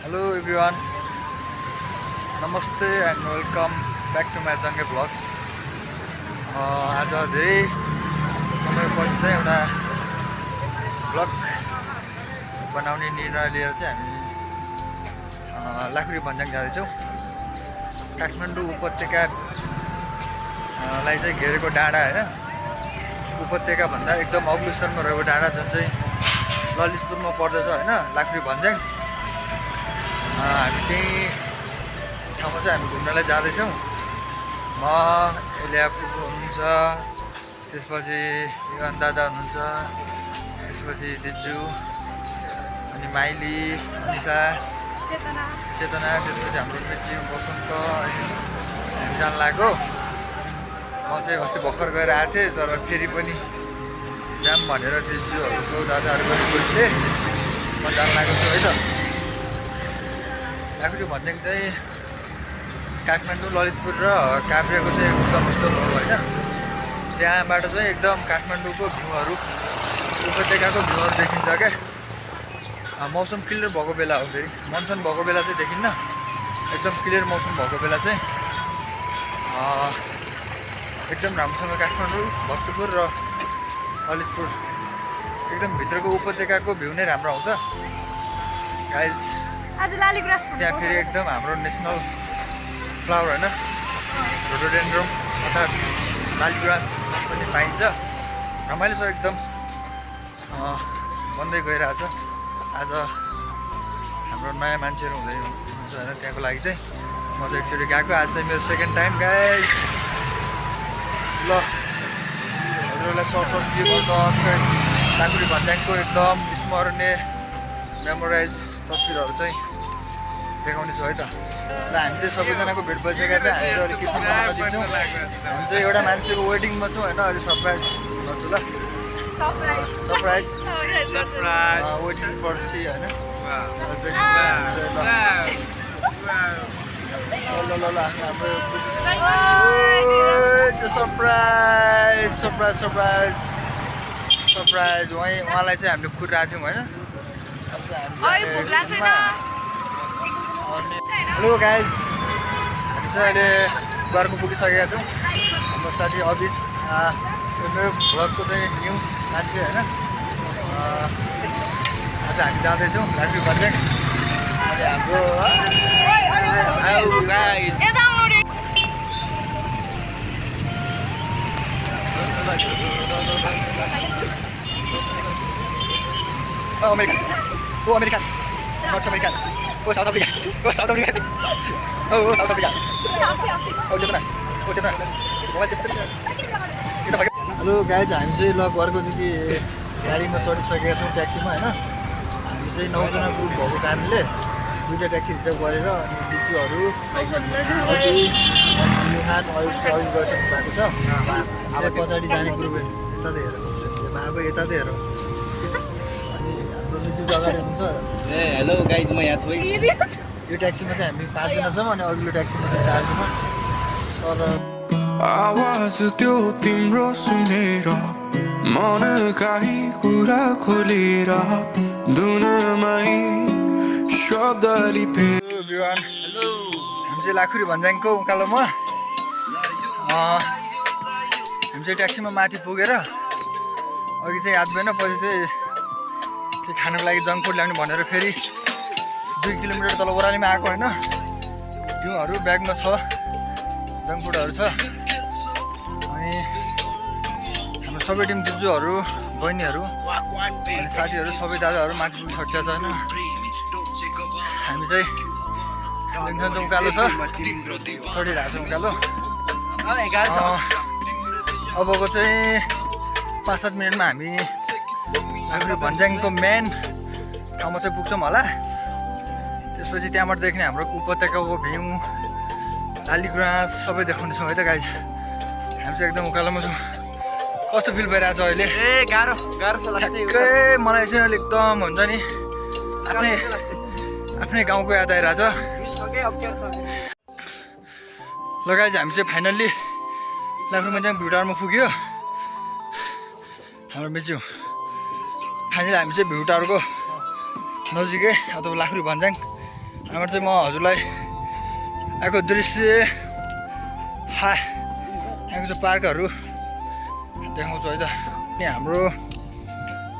Hello everyone, Namaste and welcome back to my Jange Vlogs. आज धेरै समयपछि चाहिँ एउटा भ्लग बनाउने निर्णय लिएर चाहिँ हामी लाखुरी भन्ज्याङ जाँदैछौँ। काठमाडौँ उपत्यकालाई चाहिँ घेरेको डाँडा होइन, उपत्यका भन्दा एकदम अग्लो स्तरमा रहेको डाँडा जुन चाहिँ ललितपुरमा पर्दछ होइन, लाखुरी भन्ज्याङ। हामी त्यही ठाउँमा चाहिँ हामी घुम्नलाई जाँदैछौँ। म एलिया फुपू हुनुहुन्छ, त्यसपछि युवान दादा हुनुहुन्छ, त्यसपछि दिजु, अनि माइली, निशा, चेतना, त्यसपछि हाम्रो मिर्जी बसन्त, अनि हामी जान लाग्यो। म चाहिँ अस्ति भर्खर गएर आएको थिएँ, तर फेरि पनि जाम भनेर दिजुहरूको दादाहरू पनि गएको थिएँ। म जान लागेको छु है त। लाखुरी भन्ज्याङ चाहिँ काठमाडौँ, ललितपुर र काभ्रेको चाहिँ उद्गम स्थल हो होइन। त्यहाँबाट चाहिँ एकदम काठमाडौँको भ्यूहरू, उपत्यकाको भ्यूहरू देखिन्छ क्या। मौसम क्लियर भएको बेला हो, फेरि मनसुन भएको बेला चाहिँ देखिन्न। एकदम क्लियर मौसम भएको बेला चाहिँ एकदम राम्रोसँग काठमाडौँ, भक्तपुर र ललितपुर एकदम भित्रको उपत्यकाको भ्यू नै राम्रो आउँछ गाइज। त्यहाँ फेरि एकदम हाम्रो नेसनल फ्लावर होइन, रोडोडेन्ड्रम अर्थात् लालीग्रास पनि पाइन्छ। रमाइलो छ एकदम, बन्दै गइरहेछ। आज हाम्रो नयाँ मान्छेहरू हुँदै हुन्छ होइन, त्यहाँको लागि चाहिँ म चाहिँ एकचोटि गएको। आज चाहिँ मेरो सेकेन्ड टाइम गाइज। ल हजुरहरूलाई सर्ट के गर्दा लाखुरी भन्ज्याङको एकदम स्मरणीय मेमोराइज तस्बिरहरू चाहिँ देखाउने छु है त। र हामी चाहिँ सबैजनाको भेट भइसकेको छ। हामी चाहिँ अलिक के गर्न नजिन्छौँ, हामी चाहिँ एउटा मान्छेको वेटिङमा छौँ होइन। अहिले सरप्राइज गर्छु ल, सरप्राइज वेटिङ फर सी होइन। सरप्राइज सरप्राइज सरप्राइज सरप्राइज उहाँलाई चाहिँ हामीले कुरिरहेको थियौँ होइन। हेलो गाइज, हामी चाहिँ अहिले घरमा पुगिसकेका छौँ। हाम्रो साथी अभिष मेरो भ्लगको चाहिँ न्यू मान्छे होइन। आज हामी जाँदैछौँ लाखुरी भन्ज्याङ। अनि हाम्रो अमेरिका, ओ अमेरिका, नर्थ अमेरिका, ओ साउथ अफ्रिका, ओ साउथ अफ्रिका, ओ साउथ अफ्रिका, ओ चेतना, ओ चेतना, मोबाइल त्यस्तो नि। हेलो गाइज, हामी चाहिँ ल घरकोदेखि गाडीमा चढिसकेका छौँ, ट्याक्सीमा होइन। हामी चाहिँ 9 जना ग्रुप भएको कारणले दुईवटा ट्याक्सी रिजर्भ गरेर अनि दिजुहरू युहान अघि गइसक्नु भएको छ। अब पछाडि जाने ग्रुप यता हेर, बाबु यता हेर। अगाडि हुन्छ। ए हेलो गाइज, म यहाँ छु है। यो ट्याक्सीमा चाहिँ हामी 5 जना छौँ अनि अघिल्लो ट्याक्सीमा चाहिँ 4 जना। सर आवाज त्यो तिम्रो सुनेर मनकाही कुरा खोलेर धुनमै शब्द लिपे। हेलो, हामी चाहिँ लाखुरी भन्ज्याङको उकालोमा हामी चाहिँ ट्याक्सीमा माथि पुगेर अघि चाहिँ याद भएन, पछि चाहिँ के खानुको लागि जङ्क फुड ल्याउने भनेर फेरि 2 किलोमिटर तल ओह्रालीमा आएको होइन। घिउहरू ब्यागमा छ, जङ्क फुडहरू छ। अनि हाम्रो सबै टिम दिजुहरू, बहिनीहरू अनि साथीहरू सबै दादाहरू माथि पुगिसकेको छ होइन। हामी चाहिँ उकालो छ, चढिरहेको छ उकालो। अबको चाहिँ 5-7 मिनटमा हामी लाखुरी भन्ज्याङको मेन ठाउँमा चाहिँ पुग्छौँ होला। त्यसपछि त्यहाँबाट देख्ने हाम्रो उपत्यकाको भ्यू, लालीग्रास सबै देखाउनेछौँ है त गाइज। हामी चाहिँ एकदम उकालोमा छौँ। कस्तो फिल भइरहेछ अहिले? गाह्रो छ लाग्छ। मलाई चाहिँ अहिले एकदम हुन्छ नि, आफ्नै गाउँको याद आइरहेछ। ल गाइज, हामी चाहिँ फाइनल्ली लाखुरी भन्ज्याङ भ्यू टावरमा पुग्यो हाम्रो मिजु। फाइनली हामी चाहिँ भ्यू टावरको नजिकै अथवा लाखुरी भन्ज्याङ हाम्रो चाहिँ म हजुरलाई आएको दृश्य यहाँको चाहिँ पार्कहरू देखाउँछु है त। अनि हाम्रो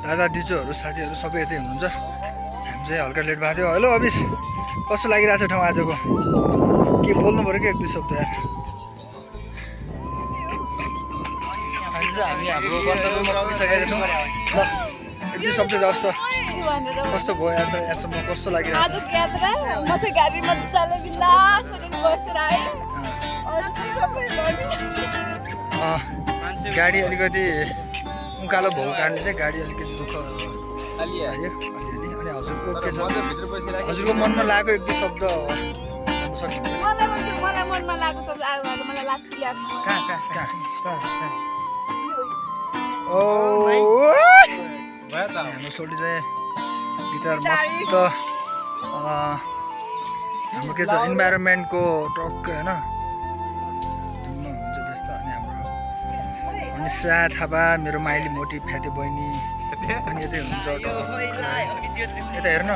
दादा दिजूहरू साथीहरू सबै यतै हुनुहुन्छ। हामी चाहिँ हल्का लेट भएको थियो। हेलो अबिस, कस्तो लागिरहेको छ ठाउँ आजको? के बोल्नु पऱ्यो कि एक दुई शब्द यार। अहिले चाहिँ हामी हाम्रो गन्तव्यमा पुगिसकेका छौँ। ल एक दुई शब्द जाओस् त, कस्तो भयो यार यहाँसम्म, कस्तो लागिरहेको छ? आजको यात्रा म चाहिँ गाडीमा मजाले बिन्दास बसेर आएँ। गाडी अलिकति उकालो भएको कारणले चाहिँ गाडी अलिकति दुःख आयो अलिअलि। अनि हजुरको के छ, हजुरको मनमा लागेको एक दुई शब्द भन्न सक्नुहुन्छ? मलाई मनमा लागेको शब्द आयो भने मलाई लाग्छ यार। कहाँ ओ हाम्रो सोल्टी चाहिँ गिटार मस्त हाम्रो के छ इन्भाइरोमेन्टको टक्क होइन धुनमा हुन्छ त्यस्तो। अनि हाम्रो अनिसा थापा, मेरो माइली मोटी फ्याते बहिनी अनि यतै हुन्छ। यता हेर्न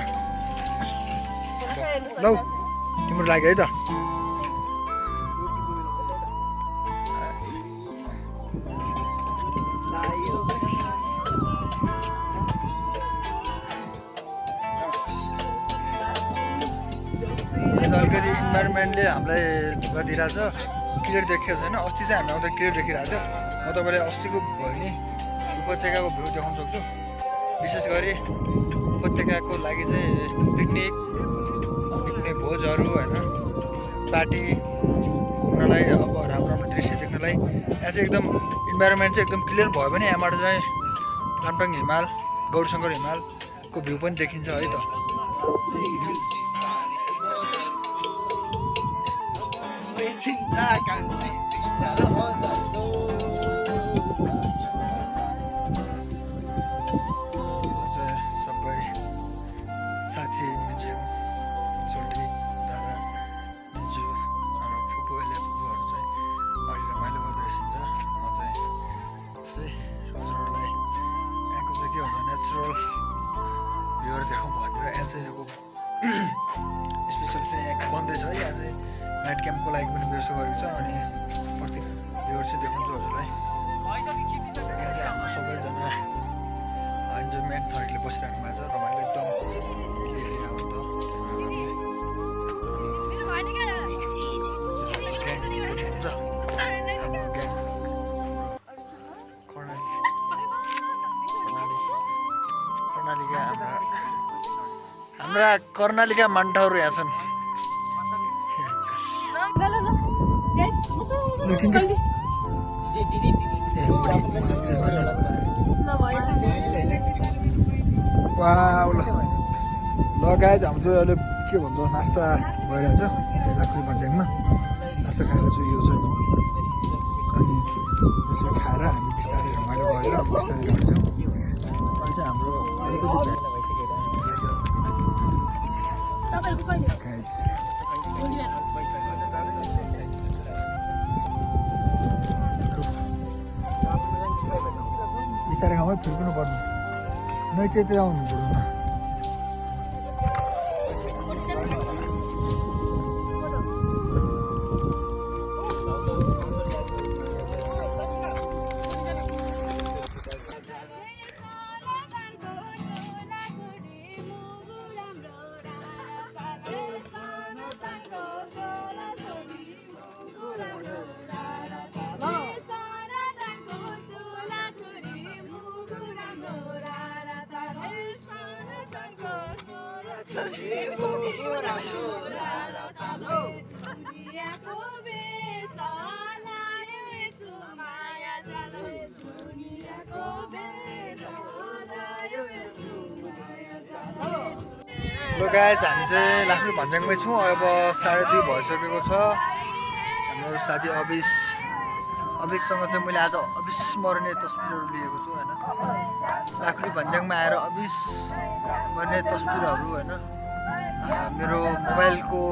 लौ, तिम्रो लाग्यो है त। अलिकति इन्भाइरोमेन्टले हामीलाई धोका दिइरहेछ, क्लियर देखिएको छैन। अस्ति चाहिँ हामी आउँदा क्लियर देखिरहेको थियो। म तपाईँलाई अस्तिको भयो नि उपत्यकाको भ्यू देखाउन सक्छु। विशेष गरी उपत्यकाको लागि चाहिँ पिकनिक भोजहरू होइन, पार्टी घुम्नलाई, अब राम्रो राम्रो दृश्य देख्नलाई यहाँ चाहिँ एकदम इन्भाइरोमेन्ट चाहिँ एकदम क्लियर भयो भने यहाँबाट चाहिँ लामटाङ हिमाल, गौरीशङ्कर हिमालको भ्यू पनि देखिन्छ है त। सबै साथी मिज्यू, सोल्टी, दादा, दिजु, हाम्रो फुपूहरूले फुपूहरू चाहिँ अहिले रमाइलो गर्दै रहेछ। म चाहिँ त्यसै हजुरहरूलाई यहाँको चाहिँ के भन्छ नेचुरल भ्यूहरू देखाउँ भनेर यहाँ चाहिँ अब स्पेसल चाहिँ यहाँ बन्दैछ है। यहाँ चाहिँ नाइट क्याम्पको लागि पनि व्यवस्था गरेको छ। अनि प्रत्येक भ्यूहरू चाहिँ देखाउँछु हजुरलाई। यहाँ चाहिँ हाम्रो सबैजना इन्जोयमेन्ट तरिकाले बसिराख्नु भएको छ, रमाइलो एकदम कर्णालीका हाम्रा कर्णालीका मान्ठाहरू यहाँ छन्। ल गाइज, हाम्रो चाहिँ अहिले के भन्छ नास्ता भइरहेछ लाखुरी भन्ज्याङमा। नास्ता खाएर चाहिँ यो चाहिँ अनि यसो खाएर हामी बिस्तारै रमाइलो गरेर बिस्तारै जान्छौँ। अनि चाहिँ हाम्रो अलिकति गाइज बिस्तारै खाउँ है, फेरि पनि पर्नु नै चाहिँ आउनु पर्दैन। ल गाइज, हामी चाहिँ लाखुरी भन्ज्याङमै छौँ। अब 2:30 भइसकेको छ। हाम्रो साथी अभिषसँग चाहिँ मैले आज अविस्मरणीय तस्बिरहरू लिएको छु होइन। लाखुरी भन्ज्याङमा आएर अविस्मरणीय तस्बिरहरू होइन मेरो मोबाइलको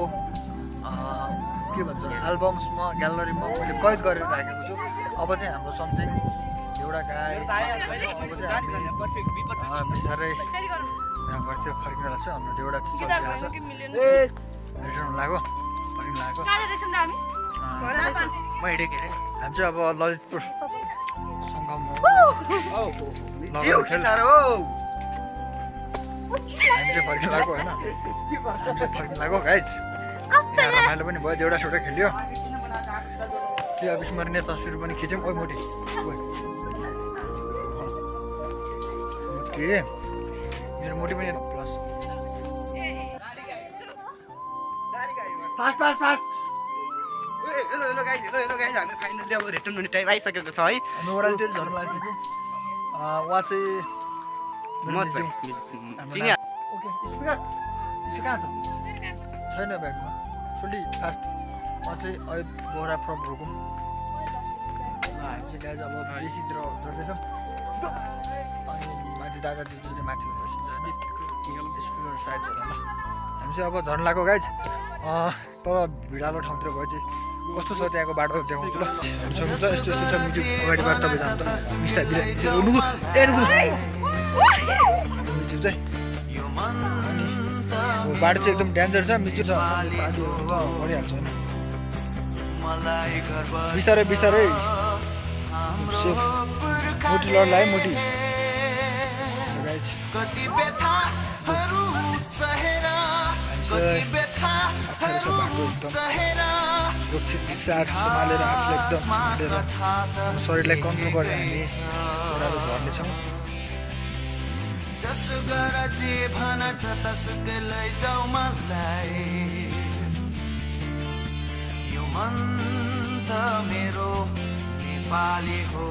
के भन्छ एल्बम्समा, ग्यालरीमा मैले कैद गरेर राखेको छु। अब चाहिँ हाम्रो समथिङ एउटा गाई, अब चाहिँ हामी बिस्तारै यहाँबाट चाहिँ फर्किन लाग्छ। हाम्रो एउटा चलिरहेको छ। हुन लाग्यो फर्किनु लाग्यो कहाँ जाँदैछौँ न हामी म हिँडेको अरे हामी चाहिँ अब ललितपुर सङ्गम के साह्रो हामी चाहिँ फर्किनु लाग्यो होइन हामी चाहिँ फर्किनु लाग्यो गाइज रमाइलो पनि भयो देउडा सेउडा खेल्यो त्यो अविस्मरणीय तस्बिर पनि खिच्यौँ ओइ मोटी मोटी मेरो मोटी पनि plus fast fast fast hello hello guys हामी फाइनली अब रिटर्न हुने टाइम आइसकेको छ है हामी ओह्रालो झर्न लागिसक्यौँ उहाँ चाहिँ म चाहिँ चिनिया ओके स्पिकर कहाँ छ छैन ब्यागमा सोल्टी फास्ट उहाँ चाहिँ अहिले बोरा फ्रम रुकुम हामी चाहिँ गाइज अब बेसीतिर झर्दैछौँ अनि माथि दादा दिजु चाहिँ माथि स्पिकर साइड होला हामी चाहिँ अब झर्न लाग्यो गाइज तल भिडालो ठाउँतिर भयो चाहिँ कस्तो छ त्यहाँको बाटो देखाउँछु ल यस्तो यस्तो छ म्युजिक अगाडिबाट तपाईँ जानु त मिस्टा म्युजिक चाहिँ अनि बाटो चाहिँ एकदम डेन्जर छ म्युजिक छ बाटोहरू त मरिहाल्छ होइन बिस्तारै बिस्तारै सेफ मोटी लड्ला है मोटी गाइज सुरक्षित साथ सम्हालेर आफूलाई एकदम सम्हालेर शरीरलाई कन्ट्रोल गरेर हामी ओह्रालो झर्नेछौँ मेरो नेपाली हो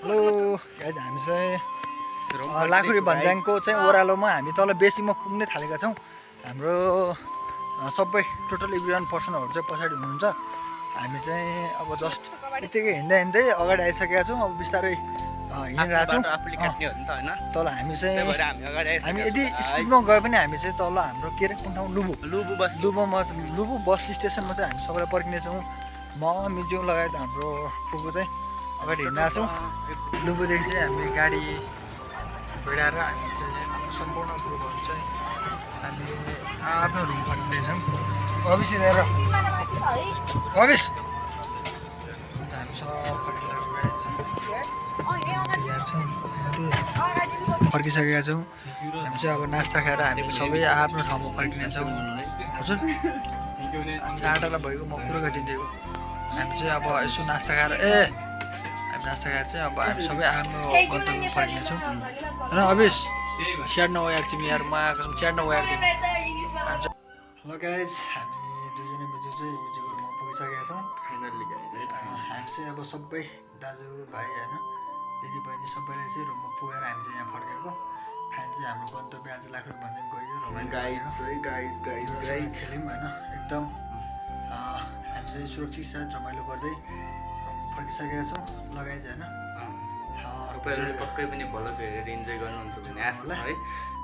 हेलो गाइज हामी चाहिँ लाखुरी भन्ज्याङको चाहिँ ओह्रालोमा हामी तल बेसीमा पुग्नै थालेका छौँ हाम्रो सबै टोटल एभ्री 1 पर्सनहरू चाहिँ पछाडि हुनुहुन्छ हामी चाहिँ अब जस्ट यत्तिकै हिँड्दै हिँड्दै अगाडि आइसकेका छौँ अब बिस्तारै हिँडिरहेको छौँ तल हामी चाहिँ हामी यदि स्पिडमा गए पनि हामी चाहिँ तल हाम्रो के अरे कुन ठाउँ लुबु बस स्टेसनमा चाहिँ हामी सबैलाई पर्खिनेछौँ म मिजु लगायत हाम्रो फुपू चाहिँ अगाडि हिँडिरहेको छौँ लुबुदेखि चाहिँ हामी गाडी भिडाएर हामी चाहिँ सम्पूर्ण ग्रुपहरू चाहिँ हामी आफ्नो रुम फर्किँदैछौँ अभिस हिँडेर अभिस हामी सब फर्किसकेका छौँ हामी चाहिँ अब नास्ता खाएर हामी सबै आफ्नो ठाउँमा फर्किनेछौँ हजुर चारवटा भएको म कुरो गरिदिएको हामी चाहिँ अब यसो नास्ता खाएर नास्ता खाएर चाहिँ अब हामी सबै आफ्नो गन्तव्यमा फर्किनेछौँ होइन अभिस स्याड नवार तिमी यार म आएको छौँ स्याड नवार तिमी हेलो गाइज हामी दुईजना मिजु चाहिँ मिजुको रुममा पुगिसकेका छौँ फाइनल्ली हामी चाहिँ अब सबै दाजुभाइ होइन दिदीबहिनी सबैलाई चाहिँ रुममा पुगेर हामी चाहिँ यहाँ फर्केको फाइन चाहिँ हाम्रो गन्तव्य आज लाखुरी भन्ज्याङ गयो रमाइलो खेल्यौँ होइन एकदम हामी चाहिँ सुरक्षित साथ रमाइलो गर्दै फर्किसकेका छौँ लगाइज होइन तपाईँहरूले पक्कै पनि भलो हेरेर इन्जोय गर्नुहुन्छ भने आशा छ है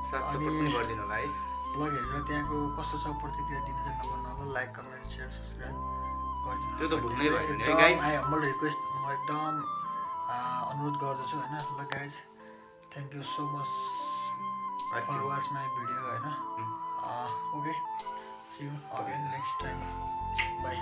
साथ सपोर्ट पनि गरिदिनु होला है ब्लग हेरेर त्यहाँको कस्तो छ प्रतिक्रिया दिन चाहिँ नभन्नु होला लाइक कमेन्ट सेयर सब्सक्राइब गरिदिनु त्यो त भुल्नै भएन है गाइज हम्बल रिक्वेस्ट म एकदम अनुरोध गर्दछु होइन ल guys thank you so much for watch my video होइन okay see you again next time by